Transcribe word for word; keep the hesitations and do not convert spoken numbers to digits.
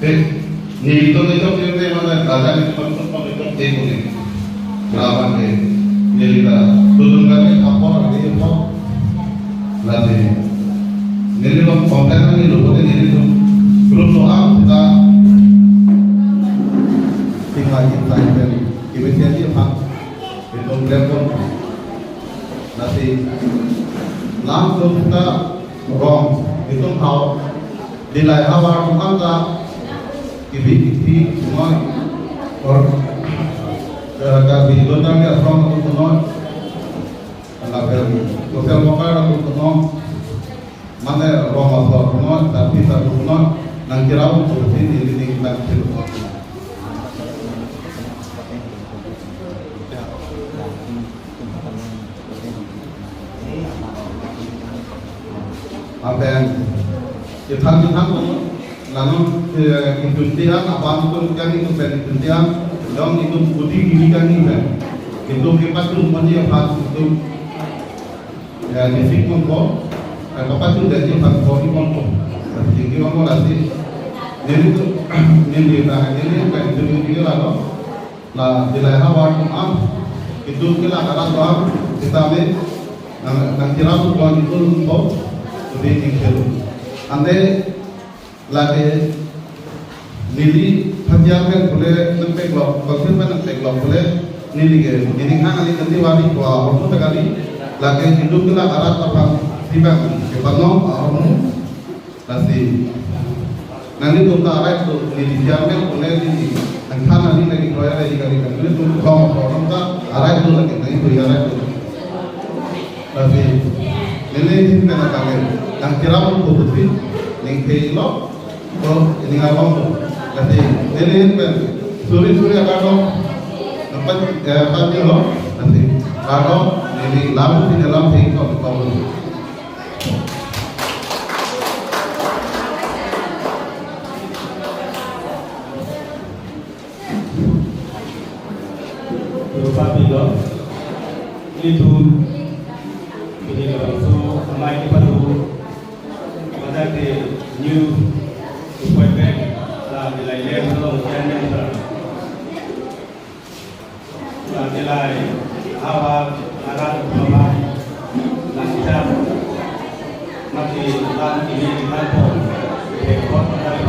Nelitum nelitum nelitum mane raja nelitum nelitum nelitum nelitum. Laban ke nelitum tudun kami apor di apor. Lasi nelitum konten nelitum nelitum grup lo am kita tinggal kita ini. Ibu jadi apa? Itum platform. Lasi langsung kita rong itum hau Dillai havar atum ta kibi kithi noi or, eh, Karbi Donor Asrong atum noi, lapen social worker atum noi, mane rong asor noi, tapi satu noi, nangkirap untuk sini ini nangkirap. Lapen, kethan kethan ko, lanon, eh, itum tiang, abang itum kan itum pen itum tiang, dong itum putih gini kan itum pen. Itum kepatun pon aphan itum, ya, district pon ko, eh, kepatun dan itum pon ko, pon ko. Tapi tinggi pon ko lasi, nelitum, neli na, neli pen itum tinggi lalo. La Dillai havar atum am, itum ke la karat doang, kita me, nang, nangkirap doang itum po, lebih ning kelu. Ante, lake, neli phajar pen pule nangpeklok, konsil pen nangpeklok pule, neli ke, neli hang ali nanti wari ko, hormu ta kali, lake itum ke la karat aphan, sibang, ke panom, hormu, Lasi, nanglitum ta arai tu, neli chairman pule neli, nangthan neli lagi kroya lagi kali kan, nanglitum kong kong ta arai tu lagi, nanglitum arai tu. Lasi, neli hin kena kali, nangkirap tu putih, ningthelo, to ini ngabang tu. Lasi, neli hin pen, suri suri akadong, nampak, eh, pagi lo, lasi, akadong, neli lam, sini lam, sini kong kong. Rupa pilo, itu, ini kalau so, amai kita tu, pada di new appointment, la di lain lain tu, lain lain tu. La Dillai havar arat mama la kita mati lan ini kita pon. Ekor dari